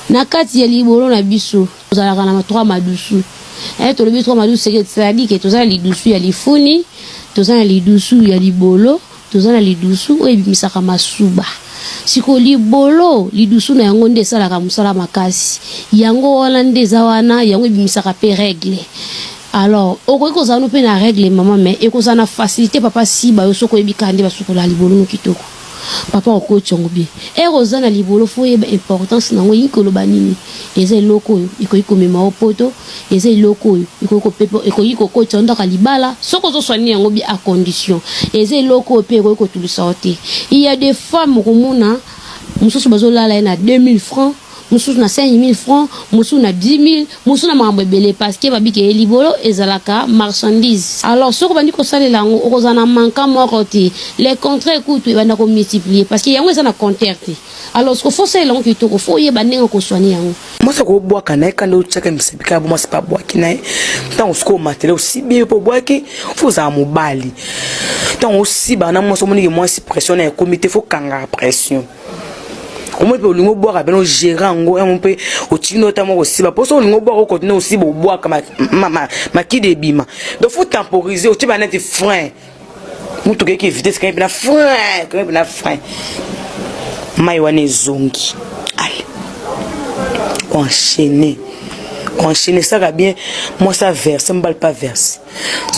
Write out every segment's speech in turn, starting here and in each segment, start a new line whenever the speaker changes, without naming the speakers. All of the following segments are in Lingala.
Na kati ya libolo na biso tozalaka na trois madusu. Eh, tolobi trois madusu c'est-à-dire que toza na lidusu ya lifuni, toza na lidusu ya libolo, toza na lidusu oyo ebimisaka masuba. Sikoyo libolo, lidusu na yango nde esalaka mosala makasi. Yango wana nde eza wana, yango ebimisaka pe règle. Alors, okoki kozala no pe na règle maman mais ekozala na facilité papa siba yo soki oyebi kaka nde basukolaka libolo no kitoko. Papa okoti yango bien. Heure oza na libolo faut oyeba importance na yango elingi koloba nini. Eza eloko oyo ekoki komema yo poto, eza eloko oyo ekoki kopepe ekoki kokotisa yo ndako ya libala soki ozo soigner yango bien à condition. Eza eloko oyo pe ekoki kotulisa yo te. Il ya des femmes okomona mosusu bazolala ye na 2000 francs mosusu na 5000 francs, mosusu na 10000, mosusu na makambo ebele parce que babi ke libolo ezalaka marchandise. Alors soki obandi kosalela yango okozala na manquant moko te, le contraire kutu ebanda ko multiplier parce que yango eza na compteur te. Alors siko faut osalela yango kitoko, faut oyeba ndenge ko soigner yango.
Mwasi akobwaka na ye kanda otiaka misapi kaka bo mwasi mpe abwaki na ye ntango sikoyo omatele osibi ye mpe obwaki fo ozala mobali ntango osibaka na mwasi omoniki mwasi pression na ekomi te fo kangaka pression omoni mpe olingi obwaka pene ogere yango yango mpe otiki no ata moko osiba mpo soki olingi obwaka okontinue osiba obwaka makidi ebima donc faut temporiser otie ba neti frein motuka eke vitesse kangi mpena frein kangi mpena frein mai wana ezongi ale enchaîner enchaîner saka bien mwasi averse mobali mpe averse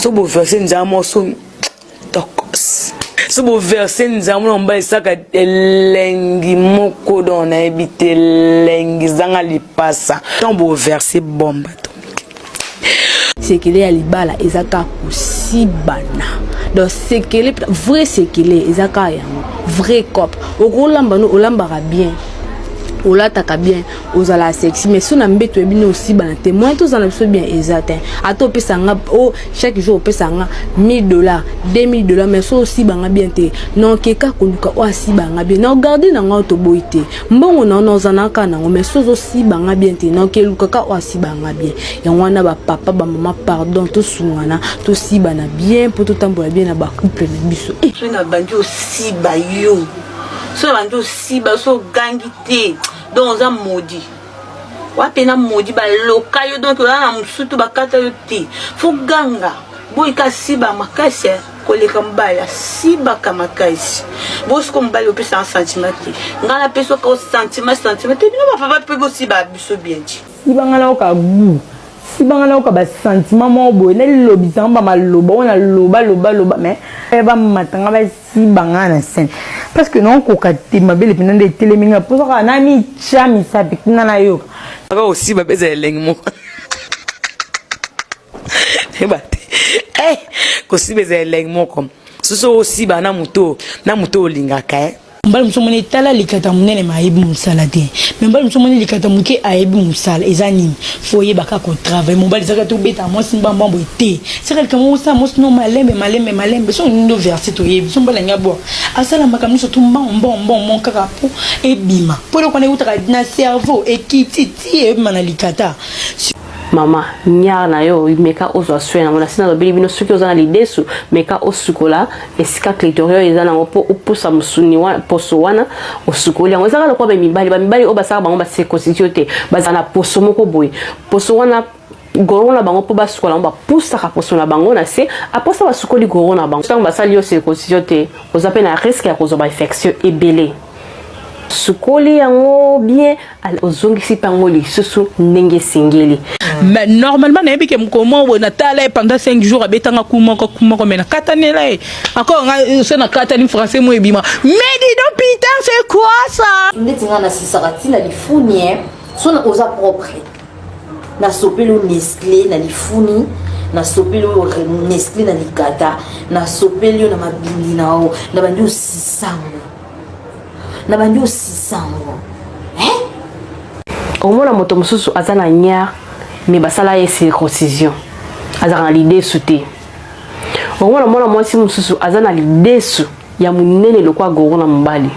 so boverse nzala mwasi tokos so boverse nzambe na mobali esaka elengi moko don nayebi te elengi zanga lipasa ntango boverse bomba atomike.
Sekele ya libala eza kaka kosibana donc sekele vrai sekele eza kaka yango vrai cop okolamba no olambaka bien olataka bien ozala sexy mais so na mbeto oyebi nde osibana te moyen tozala na biso bien eza te ata opesa nga o chaque jour opesa nga 1000 dollars, 2000 dollars, mais so osiba nga bien te naokeka koluka oyo asiba nga bien na ogarde na nga toboyi te mbongo na ona oza na kaka nango mais so ozosiba nga bien te naokeluka ka oyo asiba nga bien. Yango wana bapapa, bamama, pardon, tosungana, tosibana bien mpo totambola bien na bacouple na biso.
Eh. Soki nabandi osiba yo, soki nabandi osiba so ogangi te, donc oza maudit wape na maudit baloka yo, donc oza na mosutu bakata yo te. Fo ganga boyika asiba makasi koleka mobali asibaka makasi. Bosiko mobali opesaka sentiment te, ngai napesaka sentiment sentiment te. Bino bapapa mpe bosiba biso bien ti.
Sibanga nayoka gout, sibanga nayoka basentiment moko boye, nalobisa ngo bamaloba oyo naloba loba loba mais bamata nga basiba nga na scène parce que naokoka te. Mabele mpenza nde etelemi nga mposa kaka namitya misapi kuna nayoka.
Kaka osiba mpe ezala elengi moko yeba te. Eh, kosiba ezala elengi moko soso osiba na moto na moto olingaka eh.
Mobali mosusu omoni etala likata monene ma ayebi mosala te, me mobali mosusu omoni likata moke ayebi mosala. Eza nini? Fo oyeba kaka kotravaille. Mobali ezaka te obeta mwasi mbambambo te, saka likambo osala mwasi no malembe malembe malembe. So olingi ndo verse toyebi so mobali alingi abwaka asala makambo nyonso tu mbongo mbongo mbongo mbongo kaka mpo ebima, mpo eloko wana eutaka na cerveau ekiti ti ebima na likata.
Mama nyar na yo, meka ozwa soin yango. Na sina lobeli bino, soki oza na lidesu, meka osukola esika clitoris oyo eza nango mpo opusa mosuni wana, poso wana osukoli yango. Ezaka lokola bamibali, bamibali oyo basalaka bango bacirconcision te, bazala na poso moko boye, poso wana goro na bango mpo basukola yango, bapusaka poso na bango na se aposa basukoli goro na bango. Ntango basali yo circoncision te, oza mpe na risque ya kozwa bainfection ebele. Sukoli yango bien, ozongisi mpe yango lisusu ndenge esengeli.
Mais normalement nayebi ke mokolo moko boye natala ye pendant 5 jours, abetanga ku moko ku moko, mais nakatanela ye encore. Nga so nakatani français mo ebima, mais dis donc putain, c'est quoi ça?
Ndeti nga nasisaka ntina lifuni e so oza propre, nasopeli o Nestlé na lifuni, nasopeli oyo Nestlé na likata, nasopeli yo na mabindi na yo, na bandi osisango, na bandi osisango.
Omona moto mosusu aza na nyar me basala ye circoncision, azalaka na lidesu te. Omona mwana mwasi mosusu aza na lidesu ya monene lokola goro na mobali.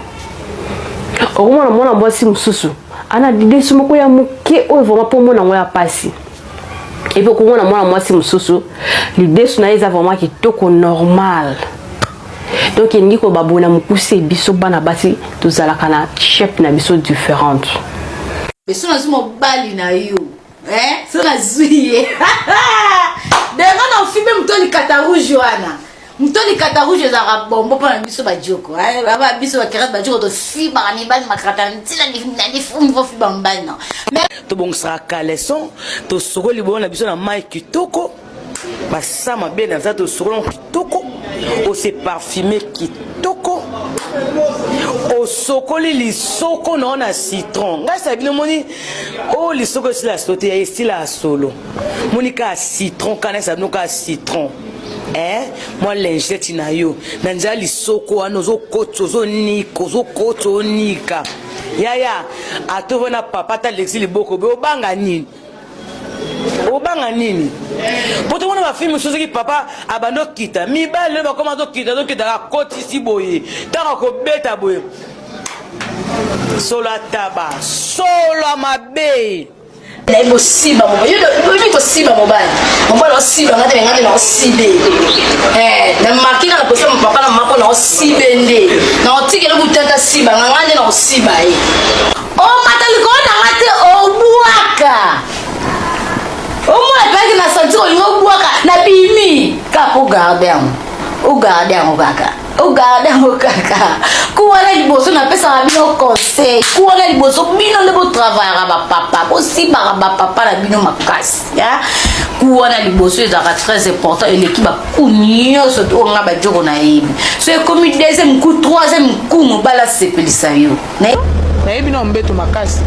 Okomona mwana mwasi mosusu ana lidesu moko ya moke oyo vraiment mpo omona yango ya pasi. Epe okomona mwana mwasi mosusu lidesu na ye eza vraiment kitoko, normal. Donc elingi koloba boye na mokuse, biso bana basi tozalaka na shape na biso différente.
So nazwi mobali na yo eh? So nazwi ye denga na ofibe moto likata rouge wana, moto likata rouge ezalaka bombo mpo na biso bajoko eh? Baba biso bakerate bajoko tofibaka mibali makata ntina na lifumi fo fiba mobali na.
Tobongisaka caleçon, tosokoli libolo na biso na mai kitoko, basa mabe na nza, tosokoli kitoko, ose parfume kitoko, osokoli lisoko na yo na citron. Ngai sa bino moni oyo lisoko esila solo te, esila ya solo. Moni kaka citron kana esa bino kaka citron, eh? Mwa lingette na yo na nzela lisoko wana, ozokotisa, ozonika, ozokotisa, onika. Yaya atovo na papa ata alekisi liboko be, obanga nini? Obanga nini? Po tomona bafilme mosusu, soki papa abandi okita, mibali oyo bakoma azokita, azokita, akotisi boye, ntango akobeta boye, solo ataba, solo ya mabe.
Nayebi kosiba mobali, oyebi kosiba mobali, mobali osiba nga te, nga nde naosibe na marke nga na posa papa na mama mpo na osibe nde na otikele kutata siba nga, nga nde na kosiba ye. Omata likolo na nga te, obwaka, omona mpaki na santi olingi obwaka, nabimi kaka po garde yango, ogarde yango kaka, ogarde yango kaka. Ku wana liboso napesaka bino conseil, ku wana liboso bino nde botravayaka bapapa, bosimbaka bapapa na bino makasi. Ku wana liboso ezalaka très important, eleki baku nyonso oyo nga bajoko nayebi. So ekomi deuxième coup, troisième coup, mobali asepelisa yo.
Nayebi na mbeto makasi.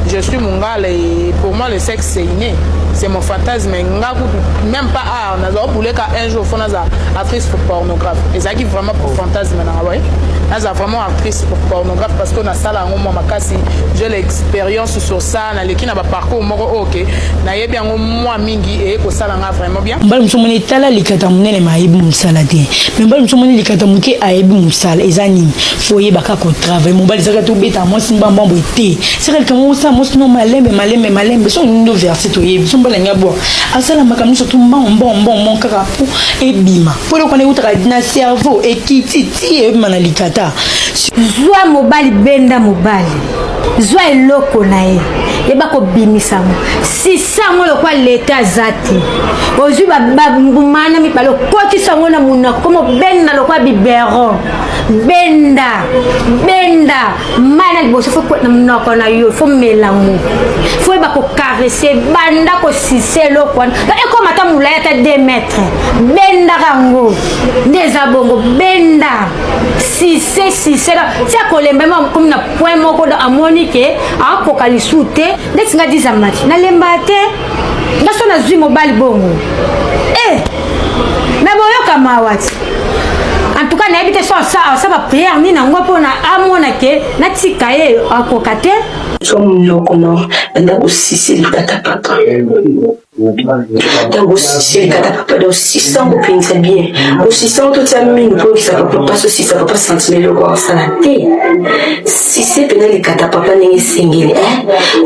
Je suis mongala et pour moi le sexe, c'est inné, c'est mon fantasme. Nga kutu même pas art, naza obuleka un jour fo naza actrice pour pornographe. Ezalaki vraiment pour fantasme nanga ouais, naza vraiment actrice pour pornographe parce que nasala yango mwa makasi, j'ai l'expérience sur ça, naleki na baparcours moko oyo ke nayebi yango mwa mingi, eye kosala nga vraiment bien.
Mobali mosusu omoni etala likata monene ma ayebi mosala te, mais mobali mosusu omoni likata moke ayebi mosala. Eza nini? Fo oyeba kaka kotravaille. Mobali ezaka te obetaka mwasi mbambambo te, seka likambo osala mwasi no malembe malembe malembe. So olingi ndo verse, toyebi so mobali alingi abwaka, asala makambo nyonso tu mbango mbongo mbongo mbongo kaka mpo ebima, mpo eloko wana eutaka na cerveau, ekiti ti ebima na likata.
Zwa mobali, benda mobali, zwa eloko na ye, yeba kobimisa yango, sisa yango lokwa leta aza te. Ozwi bambuma na mibale, okotisa yango na monoko, koma obenda lokwa biberon. Benda, benda mai na liboso, fo na monoko na yo, fo melango, fo yeba kocaresse. Banda kosise eloko wana, ekoma ata molai ata 2 mètre, bendaka yango nde eza bongo. Benda, sise, sise ti akolemba ye komi na point moko, do amoni ke akoka lisu te. Ndeti nga diza mati, nalemba te. Nga so nazwi mobali bongo e me boyoka mawa ti. En tout cas nayebi te so asa baprière nini yango mpona amona ke natika ye, akoka te.
Zwa monoko no, banda kosise likata papa. Ntango osise likata papa, donc osisa yango mpenza bien, osisa yango, totia minu mpo oyokisa papa mpasi, osisa papa sentiment eloko akosala te. Sise mpena likata papa ndenge esengeli,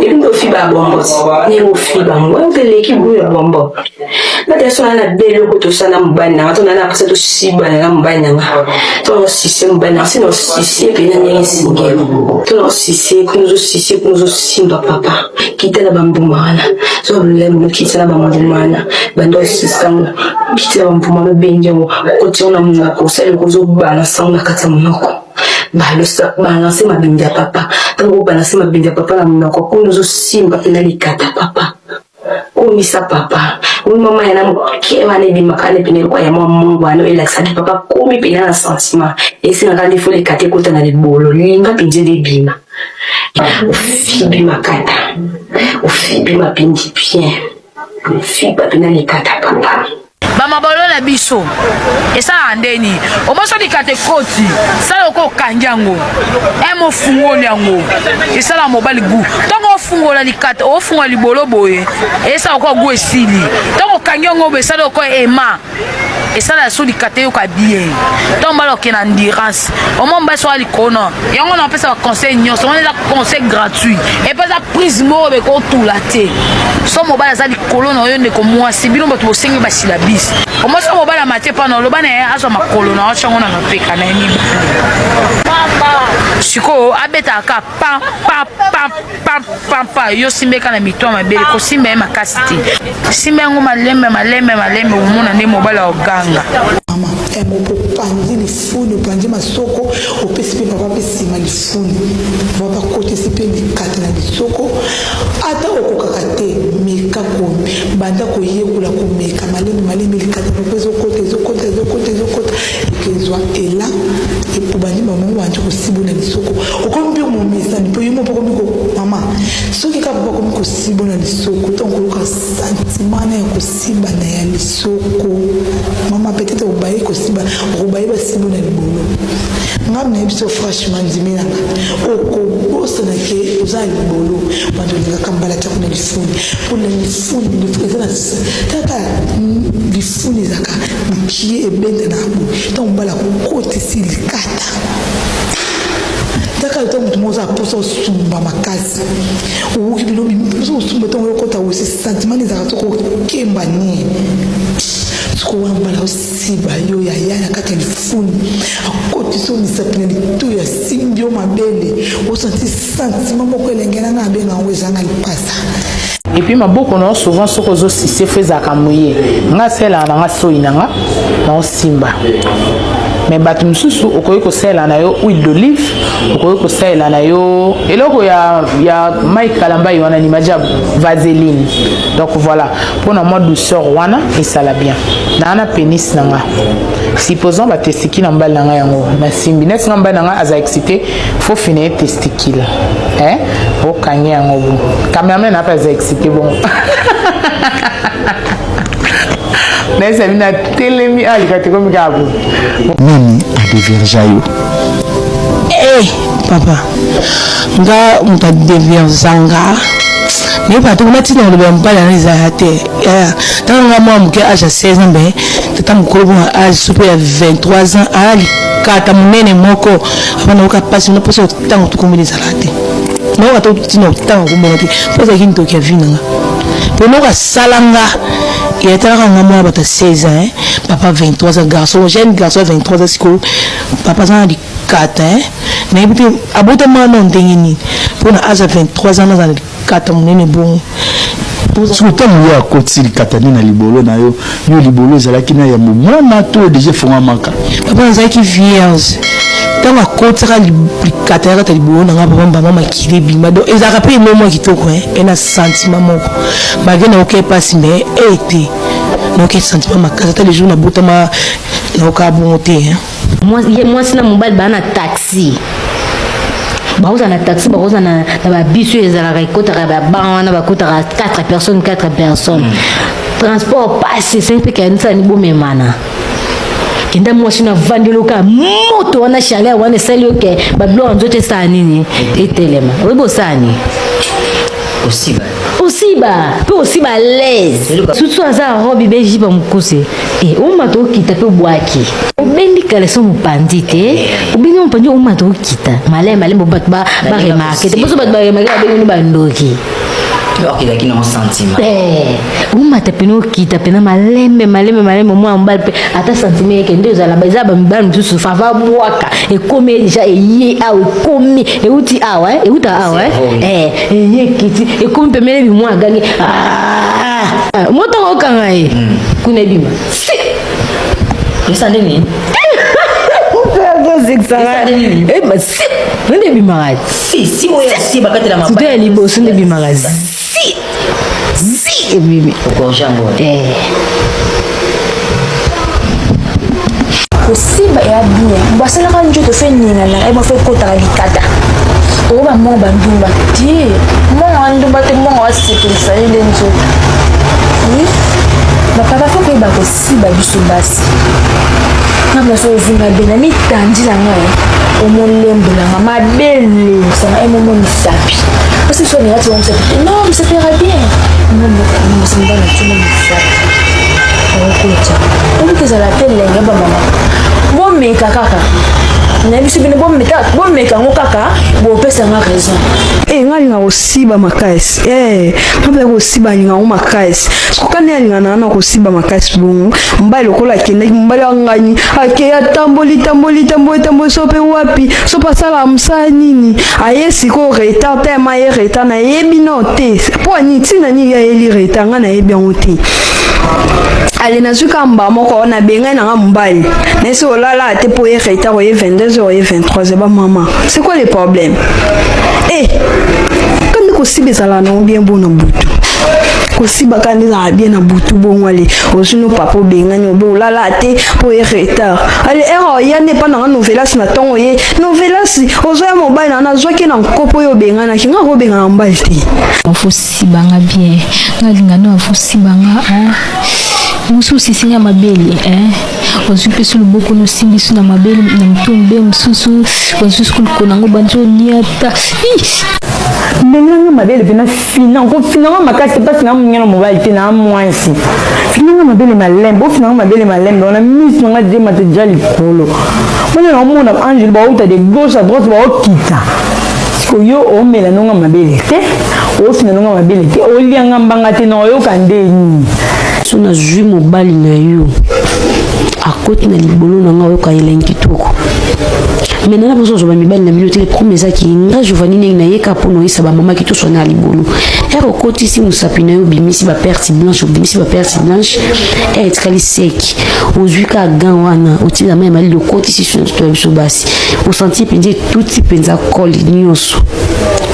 epi nde ofiba ya bombo ti ndenge ofiba yango oyo eleki gout ya bombo. Nata so na na bele oko tosala na mobali nanga, to na na posa tosibana na mobali nanga, to na osise mobali nanga, si na osise mpena ndenge esengeli, to na osise kuna, ozosise kuna, ozosimba papa, kita na bambuma wana, so lolemo, kita na bambuma wana, banda osisa yango, kita na bambuma wana, obendi yango, okoti yango na monoko, osali loko ozobalansa yango na kati ya monoko, balosa balance mabindi ya papa. Ntango obalanse mabindi ya papa na monoko kuna, ozosimba mpena likata papa, komisa papa oyo mama ya na moke wana ebimaka wana pene lokwa ya mwa mongo wana oyo elakisaki papa komi mpena na sentiment. Esengaka nde fo likata ekota na libolo, linga mpenza ede ebima, ofibi makata, ofibi mabindi bien, ofiba mpena likata papa.
Bamabolo na biso esalaka ndeni omoso likata ekoti, sala oko okangi yango eme ofungoli yango, esalaka mobali gu. Ntango ofungola likata, ofungola libolo boye, esala oko gu esili. Ntango okangi yango boye, esala oko ema, esala so likata eyoka bien. Ntango mbala okende na endurance, omoi mobali soka likolo yango, na opesa baconseil nyonso wana, eza conseil gratuit epe eza prise moko bekotula te. So mobali aza likolo na yo, ndeko mwasi, bino bato bosengi basilabisi, omoi so mobali amati epa na oloba na ye, azwa makolo na otyango na mapeka na ye mibale. Sikoyo abetaka kaka pa pa pa pa pa pa, yo simbeka na mito ya mabele, kosimba ye makasi te, simba yango malembe malembe malembe, omona nde mobali akoganga.
Mama eh, mopo opanzi lifuni, opanzi masoko, opesi mpe papa mpe nsima lifuni, papa akotisi mpe likata na lisoko. Ata okokaka te, meka ko banda koyekola komeka malembe malembe, likata papa ezokota ezokota ezokota ezokota, ekezwa ela obandi mama obandi kosibo na lisoko, okomi mpe momesani mpo yo moko okomi ko mama soki kaka papa akomi kosibo na lisoko, ntango koluka sentiment na ya kosiba na ya lisoko mama, peut-être obaye kosiba, okobaye basibo na libolo. Ngai nayebi biso franchement, ndimi nanga okobosana ke oza na libolo, bando olingaka mbala tiako na lifuni, mpo na lifuni lifuni eza na kaka lifuni ezalaka mokie ebenda na boye, ntango mbala akokotisi likata kaka ntango moto moko oza mposa osumba makasi, owoki bino mposa osumba, ntango okota osi sentiment ezalaka soko okemba nie, soko wana mbala osiba yo yaya na kati ya lifuni, akotisi yo misapi na litoyi, asimbi yo mabele, osanti sentiment moko elenge nanga abenga yango ezanga lipasa.
Et puis maboko na yo souvent soki ozosise fo ezalaka moye. Nga asalelaka na nga soyi na nga naosimba, mais bato mosusu okoki kosalela na yo huile d'olive, okoki kosalela na yo eloko ya Mike Kalambai wana ni majabu, vaseline. Donc voilà, mpona mwa douceur wana esala bien. Naa na pénis na nga, supposons batesticule na mobali na ngai, yango nasimbi neti nga mobali na ngai aza excité, faut fina ye testicule, eh? Okangi yango bo cameraman ape aza excité bongo, nayesami natelemi alika tekomi kaka bo.
Nani adeviergea yo?
Eh, papa, nga moto adeviergea nga nayebi te. Kuna ntina koloba ya mobali wana ezala te. Ntango nga mwa moke, age ya 16 ans, me tata mokolo bongo, age so mpe ya 23 ans, aya likata monene moko apa, nayoka mpasi na mposa ntango tokomona ezala te. Nayoka to ntina ntango komona te, mpo ezalaki ndoki ya vie na nga, mpo eloko asala nga etalaka nga mwana bato ya 16 ans, papa 23 ans, garçon, jeune garçon ya 23 ans. Sikoyo papa aza na likata, nayebi te abotama na ndenge nini, mpona age ya 23 ans naza na likata monene bongo.
Soki ntango yo akotisi likata nde na libolo na yo, yo libolo ezalaki na yambo mwana to deja efongwamaka?
Papa, nazalaki vierge ntango akotisaka likata ya kata libolo na nga. Papa, mbama makili ebima. Donc ezalaka mpe emo mwa kitoko e na sentiment moko, malgré nayoka epasi, mais ete nayoka sentiment makasi. Ata le jour nabotama nayoka bongo te.
Mwasi na mobali baa na taxi, bakozala na taxi, bakozala na babus oyo ezalaka ekotaka baban wana, bakotaka 4 personnes, 4 personnes, transport pasi esengi mpe kanisani bomemana. Kenda mwasi na vandeli oka moto wana, chaleur wana esali oke babiloko ya nzoto esala nini, etelema. Oyebi osala nini?
Osiba.
Osiba mpe osiba à l'aise, surtout aza robe be jipe mokuse e omata okita mpe obwaki, obendi caleçon mopanzi te, obendi mopanzi, omata okita malembe malembe, bato baremarquer te. Boso bato baremarquer, babengoni bandoki.
Ezalaki nango sentiment.
Omata pene, okita pena malembe malembe malembe. Mwana mobali mpe ata sentiment eke nde ozala. Eza bamibali mosusu fava bwaka, ekomi deja, eye awa, ekomi, euti awa, euta awa, eye ekiti, ekomi pembeni, bimwa agangi motongo okanga ye kuna, ebima.
Esa nde nini?
Nde ebimaka.
Si si, oyo si bakatela
mabaya ya liboso nde ebimaka si si, ebimi.
Ogorge yango.
Kosiba eya bien, bo asalaka nzoto fe eningana, ebo fe ekotaka likata. Okoba mongo bandumba te, mongo wa ndumba te, mongo wasepelisa ye nde nzoto. Oui, bapapa fo koyeba kosiba. Biso basi nga place ozinga be na mitandi na ngai, omolembolanga mabele osanga emomo misapi, parce so olinga ti misapi te, non, misapi eka bien, mosimba na timo misapi. Okotya oyoki ezala mpe elengi ya bamama. Bomeka kaka na biso bino, bomeka yango kaka, bopesa nga raison.
Eh, nga alinga kosiba makasi. Eh, nga mpe kosiba alinga yango makasi. Soka nde alinga na na kosiba makasi bongo. Mobali lokola akendaki, mobali angani akei atamboli tamboli tamboli tamboli so mpe wapi so mpe asalaka mosala nini aye sikoyo retard te ma ye retard nayebi no te mpo ani ntina nini ye ayeli retard nga nayebi yango te. Ale nazwi kaka mbala moko nabengani nanga mobali nayesi olala te mpo ye retard oye 22 heures oye 23 heures bamama c'est quoi le problème eh kandi kosiba ezalaka nango bien bo na butu kosiba kaka nde ezalaka bien na butu bongo ale ozwi no papa obengani obe olala te mpo ye retard ale ere oya nde epa nanga novelas na ntongo ye novelas ozwa ya mobali na nazwaki na nkopo oyo obenganaki nga kobengana mobali te
Osiba nga bien nga linga no avo siba nga hein mosusu osisi nga mabele hein ozwi mpe so loboko no osimbi so na mabele na motu mbe mosusu ozwi so likolo yango bandi oniata
Mela nga mabele pena fina kofina nga makasi mpasi na mongela mobali te na mwasi fina nga mabele malembe ofina nga mabele malembe wana miso na nga jema te ja likolo wana naomona angel bauta de gauche à droite baokita Sikoyo yo omela nonga mabele te, ofina nonga mabele te, olia nga mbanga te na oyoka nde nini?
So nazwi mobali na yo akoti na libolo na nga oyoka elengi kitoko. Mais nana mposo ozwa bamibali na bino te le problème eza ki nga Giovanni ndenge nayeka mpo noyisa bamama ki toswana na libolo. Ere okotisi mosapi na yo obimisi ba perte blanche, obimisi ba perte blanche, ere etikali sec. Ozwi kaka gant wana otie na mai ya malili okotisi so na nzoto ya biso basi. Osentir mpenza etuti mpenza kole nyonso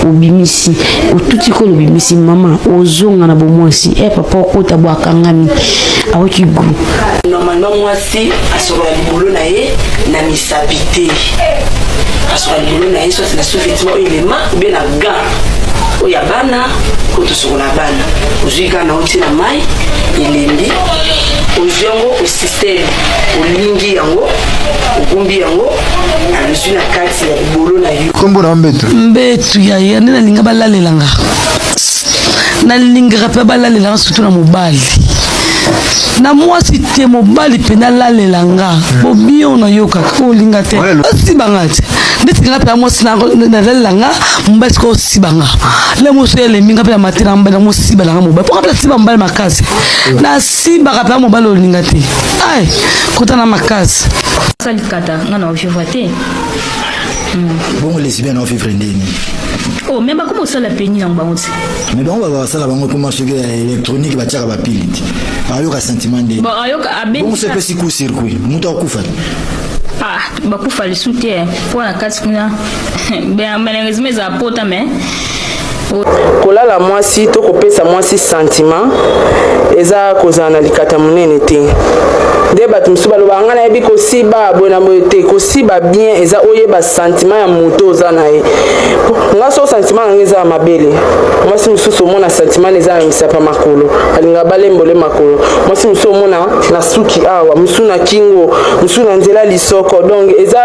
obimisi otuti kole obimisi mama ozonga na bomwasi e papa okota bo akangami aoki gu
Normalement mwasi asokola libolo na ye na misapi te, asokola libolo na ye soit na sous-vêtement oyo elema ou bien na gant oyo ya bana oyo tosokola bana. Ozwi gant na otie na mai elembi, ozwi yango osysteme, olingi yango, ogumbi yango, alozwi na kati ya libolo na yo.
Kombo na yo Mbetu?
Mbetu yaya nde nalinga balalela nga, nalingaka mpe balalela nga surtout na mobali na mwasi te, mobali mpe nalalela nga bobio nayokaka olinga te osiba nga te ndeti nga mpe mwasi nalalela nga mobali sikoyo osiba nga le mosu elembi nga mpe na matela mobali yango osiba nanga mobali mpo nga mpe nasiba mobali makasi nasibaka mpe mobali olinga te ai kota na makasi
Salikata nga na vivre te.
Bongo lesbienne na vivre ndeni?
Oh, mais bakoma osala peni na bango te.
Mais bango basala bango ekoma soki ya électronique batiaka bapili te. Ayoka sentiment ndeni?
Bon, ayoka abeni.
Bongo soki epesi coup circuit, moto akufa te.
Ah, bakufa lisu te mpo na kati kuna malheureusement ezala pota mais
Kolala mwasi to kopesa mwasi sentiment eza kozala na likata monene te. Nde bato mosusu balobaka ngai nayebi kosiba boye na boye te. Kosiba bien eza oyeba sentiment ya moto oza na ye. Nga so sentiment na ngai eza ya mabele. Mwasi mosusu omona sentiment na eza na misapi ya makolo, alingaka balembole makolo. Mwasi mosusu omona na suki awa, mosusu na kingo, mosusu na nzela lisoko. Donc eza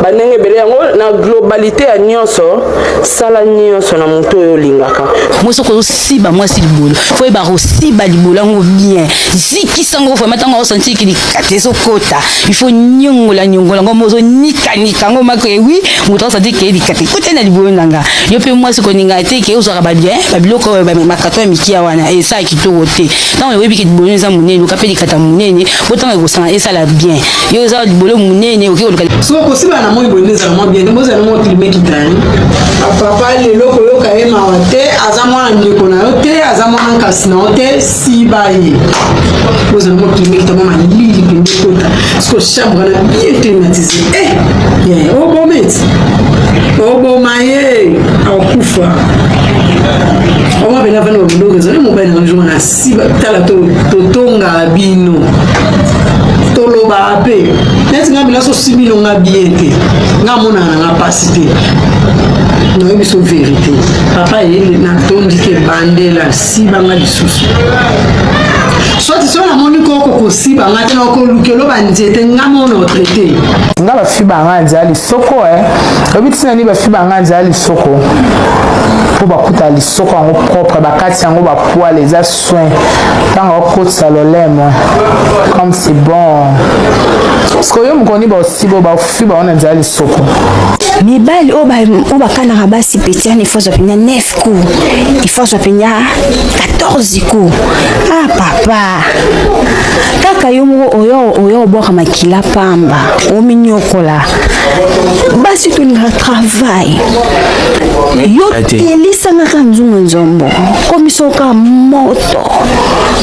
bandenge ebele yango na globalite ya nyonso. Sala nyonso na moto oyo olingaka.
Mwasi oko osiba mwasi libolo fo yeba kosiba libolo yango bien zikisa ngo vraiment ntango osentir ke likata ezokota il faut nyongola nyongola ngo mozo nika nika ngo mako ewi moto asentir ke likata ekota na libolo na nga yo mpe mwasi koninga te ke ozwaka ba bien ba biloko oyo ba makato ya mikia wana esala kitoko te ntango oyebi ke libolo eza monene luka mpe likata monene po ntango ekosanga esala bien yo oza libolo monene oke koluka
Soki kosiba na moi boye nde ezala mwa bien te, bozala mwa klima ekita hein. Papa lelo koyoka ye mawa te, aza mwana ndeko na yo te, aza mwana nkasi na yo te, siba ye. Bozala mwa klima ekita mwa malili mpenza ekota. Siko chambre wana bien climatisé. Eh, yeah, oboma eti. Oboma ye, akufa. Oma pena vanda ba ezali mobali na yo na siba tala totongaka bino tolobaka mpe neti nga bila sosi bino nga bien te nga amonaka na nga mpasi te nayebi biso verité papa ye natondi te bandela siba nga lisusu soit soki namoni koko kosiba nga te nakolukelo banzete nga mono traite
nga bafiba nga nzala lisoko e oyebi ntina nini bafiba nga nzala lisoko? mpo bakuta lisoko yango propre, bakati yango bapoile, eza soin ntango okotisa lolemo comme c'est bon. Sikoyo yo mokoni baosibo bafi bango na nzela lisoko.
Mibali oyo bakanaka basi petit wana, ifo azwa mpenza 9 coups, ifo azwa mpenza 14 coups. Ah papa, kaka yo moko oyo oyo obwaka makila pamba, ominyokola. Basi tolingaka travail. Yo telisangaka nzungu nzombo, komisoka moto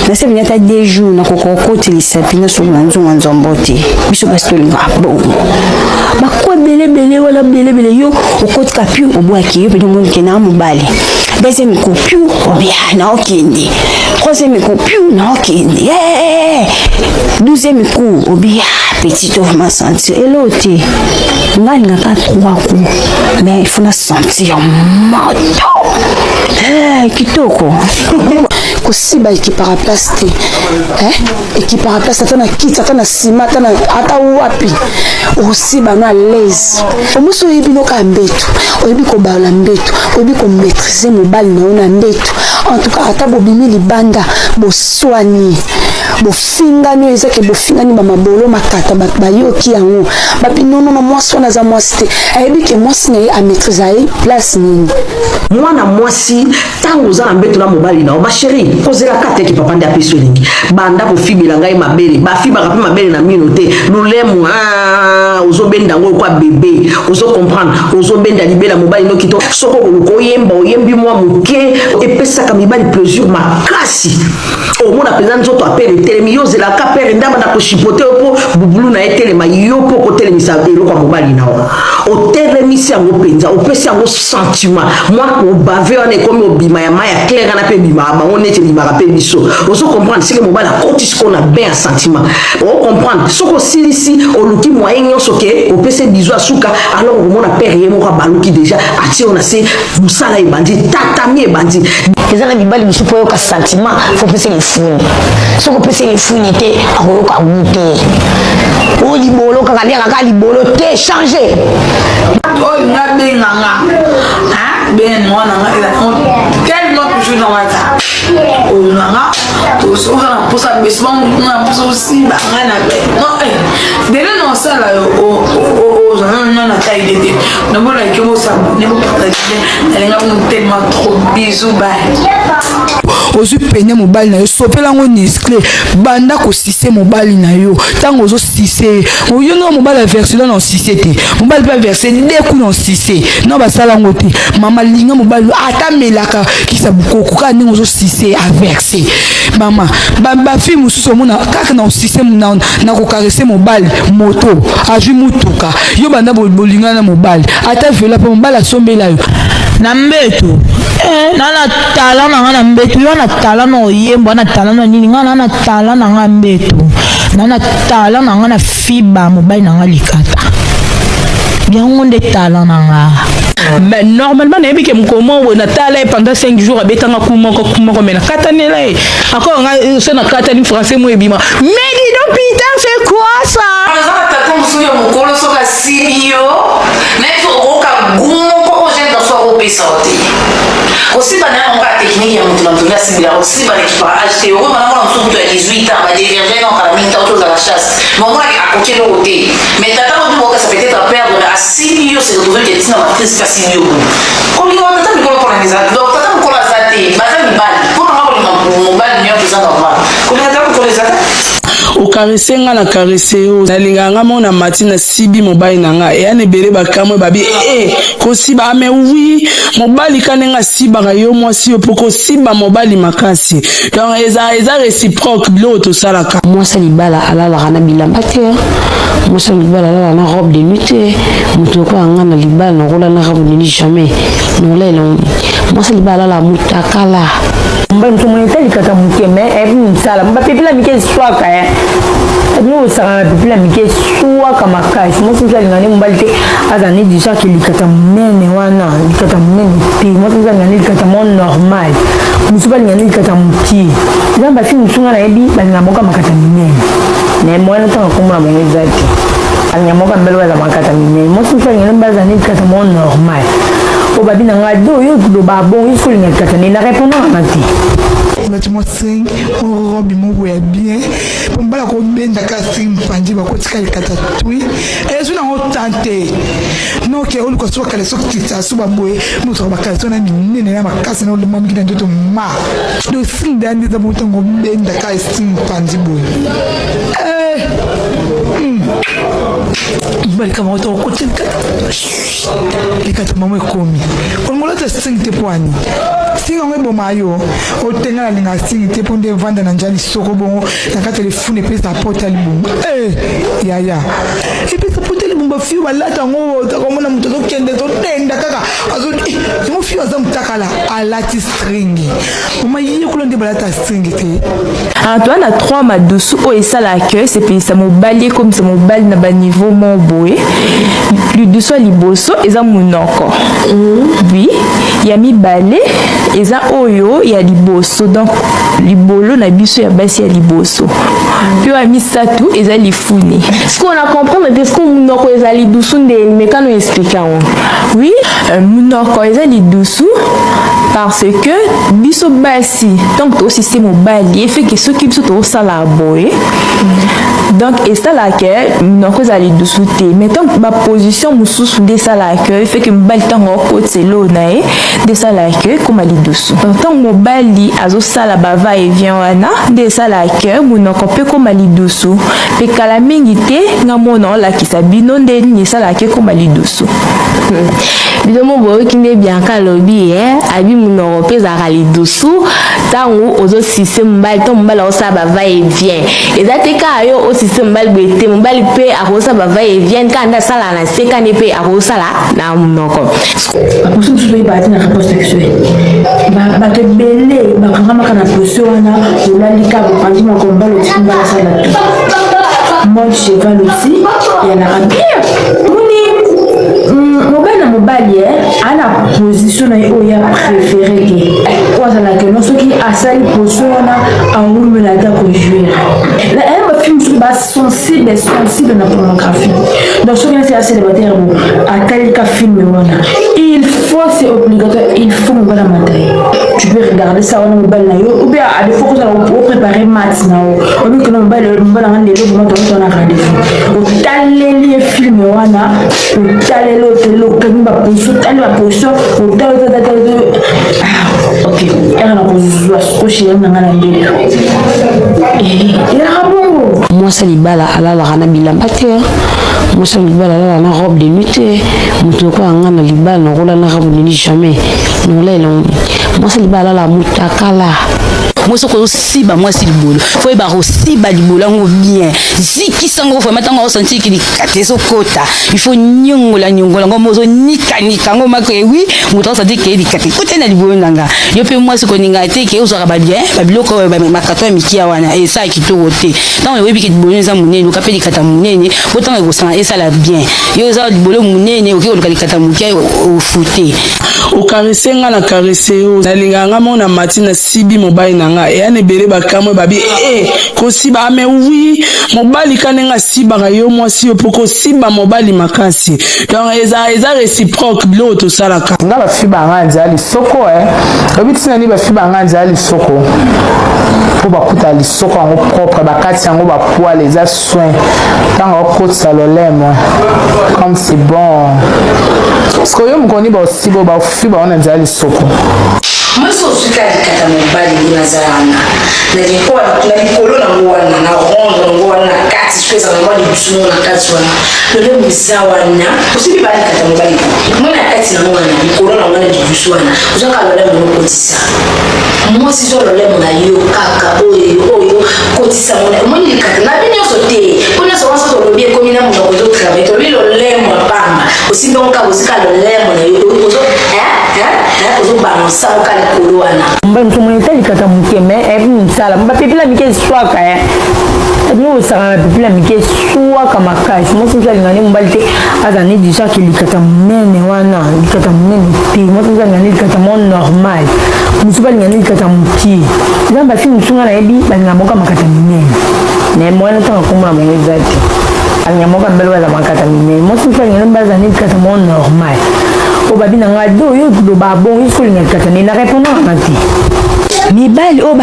nase mpenza ata 2 jours nakoka kokotelisa mpena soko na nzungu nzombo te. Biso basi tolingaka bongo, bako ebelebele wana belebele. Yo okotika piu, obwaki yo mpenza, omoni ke na mobali. Deuxième coup, piu, obia naokende. Troisième coup, piu, naokende. 12e coup, obia petit to vraiment sentir elo te. Nga alingaka trois coups, mais il faut na sentir moto. Kitoko.
Kosiba ekipaka place te, eh? Ekipaka place ata na kiti, ata na nsima, ata wapi, okosiba no à l'aise. Omosi oyebi noka mbeto, oyebi kobalola mbeto, oyebi komaîtrise mobali na yo na mbeto. En tout cas, ata bobimi libanda, boswani, bofingani, oyo ezake bofingani bamabolo makata, bato bayoki yango, babi nonono, mwasi wana aza mwasi te, ayebi ke mwasi na ye amaîtrise aye place nini.
Mwana mwasi, ntango oza na mbeto na mobali na yo, ma chérie, kozelaka te ke papa nde apesi elingi. Banda kofibela ngai mabele, bafibaka mpe mabele na mino te, lolemo. Ah, ozobenda yango lokwa bebe, ozo comprendre, ozobenda libela mobali noki to soki okoluka oyemba, oyembi mwa moke, epesaka mibali plaisir makasi. Omona mpenza nzoto apele etelemi. Yo ozelaka pere nde abanda koshipote yo mpo bubulu na ye etelema, yo mpo okotelemisa eloko ya mobali na yo, otelemisi yango mpenza, opesi yango sentiment. Mwa kobave wana ekomi obima ya mai ya clair wana mpe ebimaka bango neti ebimaka mpe biso. Ozo comprendre seke mobali akoti sikoyo na bain ya sentiment, ocomprendre. Soki osilisi, oluki moyen nyonso ke opesi bizu ya suka, alors okomona pere ye moko abaluki deja, atie yo na se, mosala ebandi, tatami ebandi.
Eza na mibali mosusu, mpo oyoka sentiment, fo opesa lifuni. Soki opesi lifuni te, akoyoka gu te. Oyo libolo kaka, aliaka kaka libolo te, change.
Oyo nga benganga ben mwana nga eza tellement toujours na WhatsApp. Oyo nanga tosoka na mposa besima na mposa osimba nga na be non dele na osala yo ozwa nano na taille te. Namonaki bosabone, bopartage, nalinga bino tellement trop. Bisous, bye.
Ozwi pene mobali na yo, sopela yango Nestlé, banda kosise mobali na yo. Ntango ozosise ye, yo no mobali averse na osise te, mobali mpe averse nde kuna osise no basala yango te. Mama, linga mobali ata melaka kisa bukoko kaka ndenge ozosise averse. Mama, bafille mosusu omona kaka na osise na kokarese mobali, moto azwi mutuka. Yo banda bolingana na mobali, ata vela mpe mobali asombela yo.
Na mbeto, na na talent na nga na mbeto, yo na talent na oyembo, na talent na nini, nga na na talent na nga mbeto, na na talent na nga na fiba mobali na nga likata, yango nde talent na nga.
Mais normalement nayebi ke mokolo moko boye natala ye pendant 5 jours, abetanga ku moko ku moko, mais nakatanela ye encore. Nga so nakatani, français mo ebima, mais dis donc, putain, c'est quoi ça?
Eza na tata mosusu ya mokolo, soki asibi yo, nayebi okoyoka gu moko oyo jeune garçon akopesa yo te. Kosimba na yango kaka technique ya moto na moto nde asibela. Kosimba na ekipaka age te. Okoyeba na mwana mosusu kutu ya 18 ans, badévierge na okala mingi, ntango tozala chasse, mais omonaki akoki eloko te. Mais tata motu bokasa peut-être aperdre, mais asimbi yo, se retrouve ke ntina matrice mpe asimbi yo boye. Kolinga batata mikolo mpona eza donc tata mokolo aza te, baza mibali. Mpo nanga kolinga mobali nyonso eza normal, kolinga tata mokolo eza te.
Okarese nga, na karese yo, nalingaka nga moko na mati, nasibi mobali na nga, eya na ebele bakamwe babi e kosiba. Mais oui, mobali ka ndenge asibaka yo mwasi, yo mpo kosiba mobali makasi, donc eza réciproque biloko tosalaka.
Mwasi ya libala alalaka na bilamba te, mwasi ya libala alalaka na robe de nuit te. Moto lokola nga na libala, nakola na robe de nuit jamais, nakola mwasi ya libala alalaka mutakala.
Mobali moto moni ete likata moke, mais ayebi mosala. Bapepela mike eswaka, bino kosaka na pepela mike eswaka makasi. Mwasi mosu alinga nde mobali te azala ne du genre ke likata monene wana, likata monene te. Mwasi mosu alinga nde likata moko normal, mosusu balinga nde likata mokie. Eza bafille mosusu nga nayebi balinga moko makata minene, mais mwana ntango akomona bango eza te, alinga moko mbele oyo aza makata minene. Mwasi mosusu alinga nde mobali azala nde likata moko normal.
Oyo babi na nga do yo loba bon yo soki olinga likata nde na répondre na nga te.
Olati mwa string mwa robe moko ya bien mpo mobali akobenda kaka string mopanzi bakotika likata twi ezwi nango tan te noke oluka so bakaleso kitisa so baboye mozwaka bakaleso na minene na makasi na olema mingi na nzoto ma donc string da nde eza bongo ntango obenda kaka string mopanzi boye eh, mobali kama oto okoti likata likata mamo ekomi olingo olata string te mpo ani string yango eboma yo otenga nalinga string te mpo nde evanda na nja lisoko bongo na kati ya lifuni epesa pota libongo eh, yaya epesa pota libongo bafio balata yango otakomona moto azokende azodenda kaka eh, yango fio aza motakala alati string mama yekola nde balata string te
Ah, toa na trois madusu oyo esalaka ke esepelisa mobali ekomisa mobali na baniveau moko boye lidusu ya liboso eza monoko oui ya mibale eza oyo ya liboso donc libolo na biso ya basi ya liboso mpe ya misato eza lifuni
sikoyo na comprendre te sikoyo monoko eza lidusu nde mekano explike yango
oui euh, monoko eza lidusu parce que biso basi ntango tosise mobali efeke soki biso tosala boye donc esalaka ke monoko ezala lidusu te mais ntango baposition mosusu nde esalaka ke efeke mobali ntango akotisa eloo na ye nde esalaka ke ekoma lidusu donc ntango mobali azosala ba va et vient wana nde esalaka ke monoko mpe ekoma lidusu mpe kala mingi te nga mona olakisa bino nde nini esalaka ke ekoma lidusu
bino mo boyoki nde bianca alobi eh, abi monoko mpe ezalaka lidusu ntango ozosise mobali to mobali akosala ba va et vient eza te kaka yo osise mobali boye te mobali mpe akosala ba va et vient kaka nde asalaka na se kaka nde mpe akosala na monoko
Baposo mosusu toyebaka te na rapport sexuel. Bato ebele bakangamaka na poso wana, olali kaka opanzi moko mobali otiki mobali asala tout. Mode cheval aussi eyalaka bien. Moni mm, mobali na mobali eh, ana position na ye oyo ya préféré te oyo azalaka no soki asali position wana awumela ata kojouir. Na bafilme mosusu sensible sensible na pornographie donc soki nasi célibataire bo atali ka film wana il faut c'est obligatoire il faut mobali amata ye tu peux regarder ça wana mobali na yo ou bien à des fois kozala opréparer mat na yo obi kona mobali mobali nanga lelo vraiment toza na rendez-vous otaleli ye film wana otaleli otaleli okangi baposition otali baposition otali otali ah, ok ere na kozwa sikoshele na nga na mbeto elaka bongo
mwasi ya libala alalaka na bilamba te mwasi ya libala alalaka na robe de nuit te moto lokola nga na libala nakola na robe de nuit jamais nakola mwasi ya libala alalaka mutakala
mwasi okozosiba mwasi libolo fo yeba kosiba libolo yango bien zikisa yango vraimen ntango osentir ke likata ezokota il faut niongola niongola yango mo ozonikanika yango mako ewi moto aosentir ke likata ekoti na libolo na nga yo mpe mwasi koninga te ke ozwaka babien babiloko oyo makato ya mikia wana esala kitoko te ntango oyebi ke libolo eza monene luka mpe likata monene po ntango ekosanga esala bien yo oza libolo monene okoki koluka likata moke ofute
okarese nga na karese yo nalingaka nga moko na mati na sibi mobali na nga eya na ebele bakamwe babi e eh, kosiba ame ah, wi mobali ka ndenge asibaka yo mwasi yo mpo kosiba mobali makasi donc eza eza réciproque biloko tosalaka nga bafiba nga nzela lisoko e oyebi ntina nini bafiba nga nzela lisoko mpo bakuta lisoko yango propre bakati yango bapoile eza soin ntango okotisa lolemo comme c'est bon sikoyo yo mokoni baosibo bafiba wana nzela lisoko
mwasi ozwika likata mobali nde naza wana na likolo nango wana na ronde nango wana na kati soki ezala mwa lidusu moko na kati wana lolemo eza wana osimbi baa likata mobali mwa na kati nango wana likolo nango wana lidusu wana ozwaka lolemo okotisa mwasi zwa lolemo na yo kaka oyo oyo kotisa mona omoni likata na bi nyonso te mpo nyonso wana soki olobi ekomi na monoko ezotravaille tolobi lolemo ya pamba osimbi yango kaka ozika lolemo na yo ozo ozobalansa yango kaka likolo wana
mobali mosusu omoni etali kaka moke me eyebi mosala bapepela mike eswaka e bino bosaka na pepela mike eswaka makasi mwasi mosusu alinga nde mobali te azala nde du genre ke likata monene wana likata monene te mwasi mosusu alinga nde likata moko normal mosusu balinga nde likata moke eza basi mosusu nga nayebi balinga moko makata minene me mwana ntango nkombo na bango eza te alinga moko mbele baza makata minene mwasi mosusu alinga nde mobali azala nde likata moko normal.
moko babi na ngai do yo loba bongo yo soki olinga likata nde na répondre na te.
Mibali oyo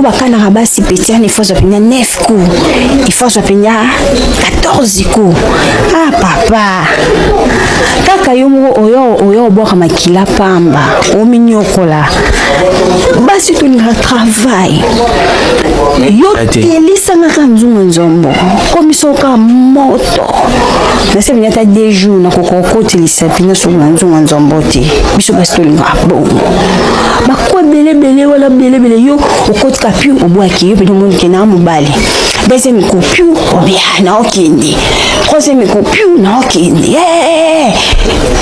bakanaka basi petiane, il faut azwa mpenza 9 coups, il faut azwa mpenza 14 coups. Ah papa, kaka yo moko oyo oyo obwaka makila pamba, ominyokola. Basi tolingaka travail. Yo telisangaka nzungu nzombo, komisoka moto nase mpenza ata 2 jours nakoka kokotelisa mpenza soki na nzungu nzombo te. Biso basi tolingaka bongo, bakwa ebelebele wana belebele. Yo okotika piu, obwaki yo mpenza, omoni ke na mobali. Deuxième coup, piu, obia naokende. Troisième coup, piu, naokende.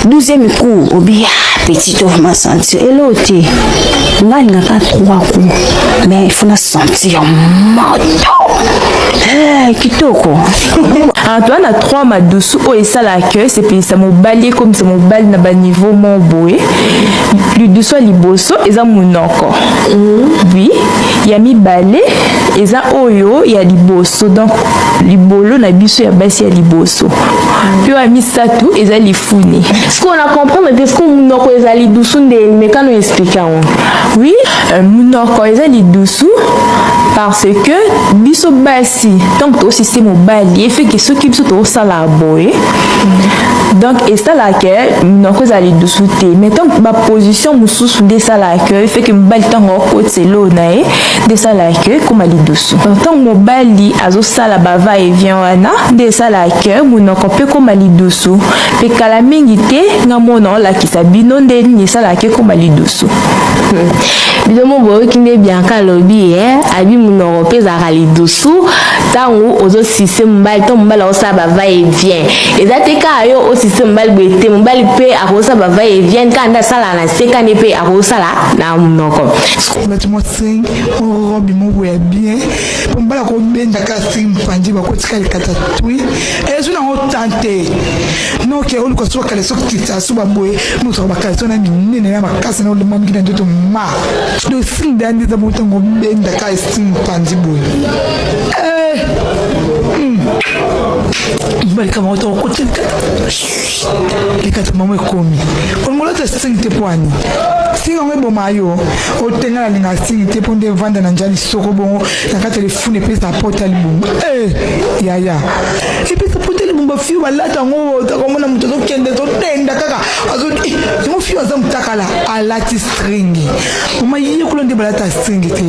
12e coup, obia petit ovma sentir elo te. Nga alingaka trois coups, mais il faut na sentir moto. Kitoko.
Toza na trois madusu oyo esalaka ke esepelisa mobali, ekomisa mobali na baniveau moko boye. Lidusu ya liboso eza monoko, oui. Ya mibale eza oyo ya liboso, donc libolo na biso ya basi ya liboso. Mpe ya misato eza lifuni.
Sikoyo na comprendre te, sikoyo monoko eza lidusu nde mekano, explique yango.
Oui, monoko eza lidusu parce que biso basi, ntango tosise mobali, efeke soki biso tosala boye, donc esalaka monoko ezala lidusu te. Mais ntango baposition mosusu nde esalaka efeke mobali, ntango akotisa eloo na ye, nde esalaka ekóma lidusu. Ntango mobali azosala bava et vient wana, nde esalaka monoko mpe ekóma lidusu. Mpe kala mingi te, nga mona olakisa bino nde nini esalaka ekóma lidusu.
Bino mo boyoki nde Bianca alobi abi monoko mpe ezalaka lidusu ntango ozosise mobali. Ntango mobali akosala bava et vient, eza te kaka yo osise mobali boye te. Mobali mpe akosala bava et vient kaka nde asalaka na se, kaka nde mpe akosala na monoko.
Olati mwa string, mwa robe moko ya bien, mpo mobali akobendaka string mopanzi, bakotika likata twi, ezwi nango tan te. Noke oluka so bakaleso kita so baboye, mosaka bakaleso na minene na makasi na olema miki na nzoto ma. Donc string da nde eza bongo, ntango obendaka string mopanzi boye, mobali kama ota okota likata, likata mamo ekomi. Olingo olata string te mpo ani string yango eboma yo. Otenga nalinga string te mpo nde evanda na nja lisoko bongo na kati ya lifuni, epesa pota libumba. Yaya, epesa pota libumba. Fio balata yango, otakomona moto azokende, azodenda kaka, yango fio aza motakala, alati string. Mama, yekola nde balata string te.